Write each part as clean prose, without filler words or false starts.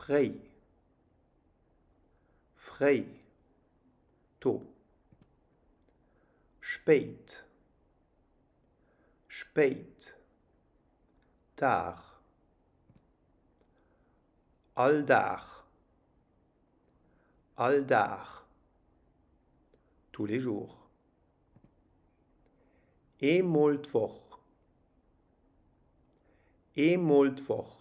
Fréi. Fréi. Tôt. Spéit. Spéit. Tard. All Dag. All Dag. Tous les jours. Eemol d'Woch. Eemol d'Woch.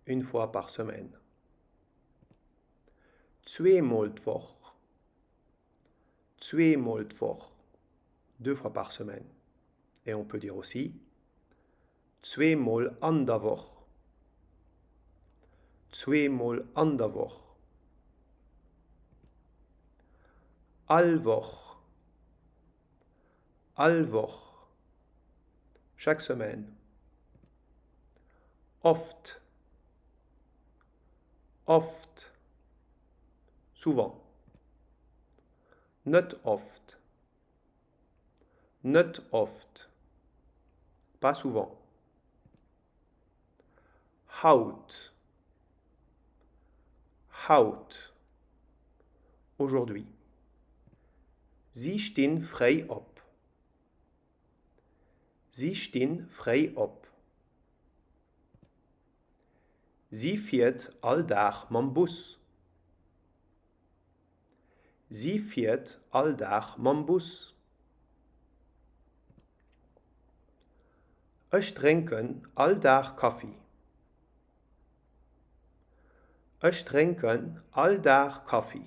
Une fois par semaine. Zweemol d'Woch. Zweemol d'Woch. Deux fois par semaine. Et on peut dire aussi zweemol an der Woch. Zweemol an der Woch. All Woch. All Woch. Chaque semaine. Oft. Oft. Souvent. Net oft. Net oft. Pas souvent. Haut. Haut. Aujourd'hui. Si stinn fréi op. Si stinn fréi op. Si fiert all Dag mam Bus. Si fiert all Dag mam Bus. Ech drénken all Dag Kaffi. Ech drénken all Dag Kaffi.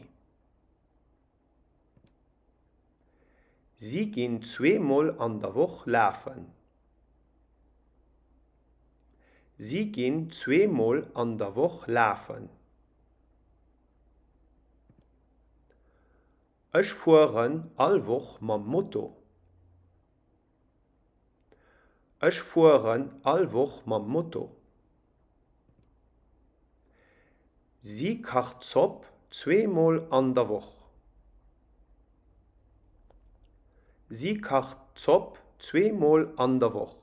Si ginn zweemol an der Woch lafen. Si ginn zweemol an der Woch lafen. Ech fueren all Woch mam Moto. Ech fueren all Woch mam Moto. Si kacht Zopp zweemol an der Woch. Si kacht Zopp zweemol an der Woch.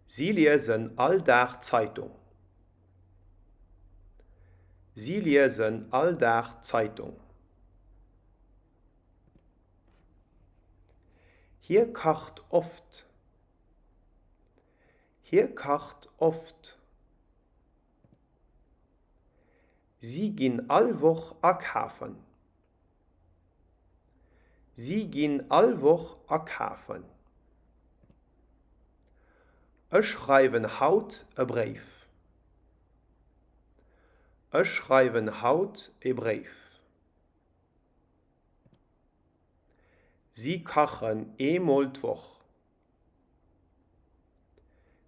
Si liesen all Dag Zeitung. Si liesen all Dag Zeitung. Hie kacht oft. Hie kacht oft. Si ginn all Woch akafen. Si ginn all Woch akafen. Ech schreiwen haut e Bréif. Ech schreiwen haut e Bréif. Si kachen eemol d'Woch.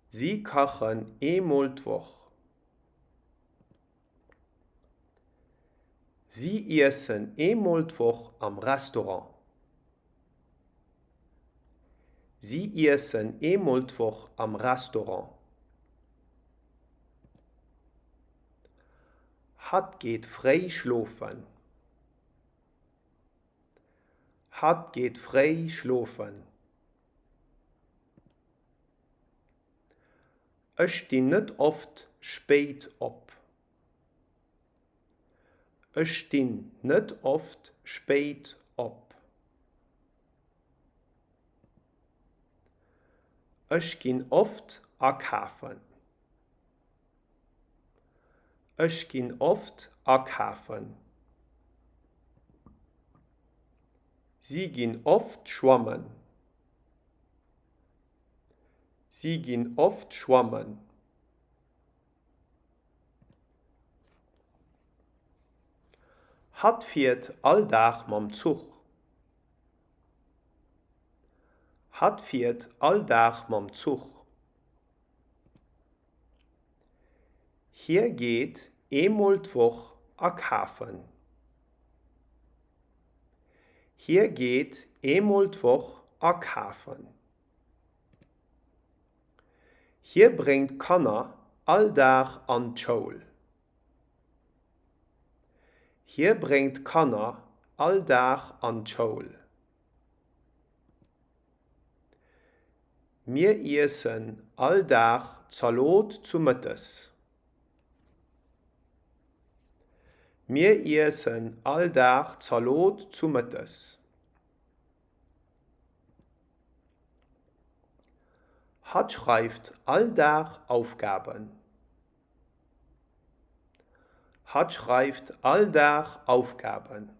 Si kachen eemol d'Woch. Si iessen eemol d'Woch am Restaurant. Si iessen eemol d'Woch am Restaurant. Hatt geet fréi schlofen. Hatt geet fréi schlofen. Ech stinn net oft spéit op. Ech stinn net oft spéit op. Ech ginn oft akafen. Ech ginn oft akafen. Si ginn oft schwammen. Si ginn oft schwammen. Hatt fiert all Dag mam Zuch. Hatt fiert all Dag mam Zuch. Hie geet eemol d'Woch akafen. Hie geet eemol d'Woch akafen. Hie bréngt d'Kanner all Dag an d'Schoul. Hie bréngt d'Kanner all Dag an d'Schoul. Mir iessen all Dag Zalot zu Mëttes. Mir iessen all Dag Zalot zu Mëttes. Hatt schreift all Dag Aufgaben. Hatt schreift all Dag Aufgaben.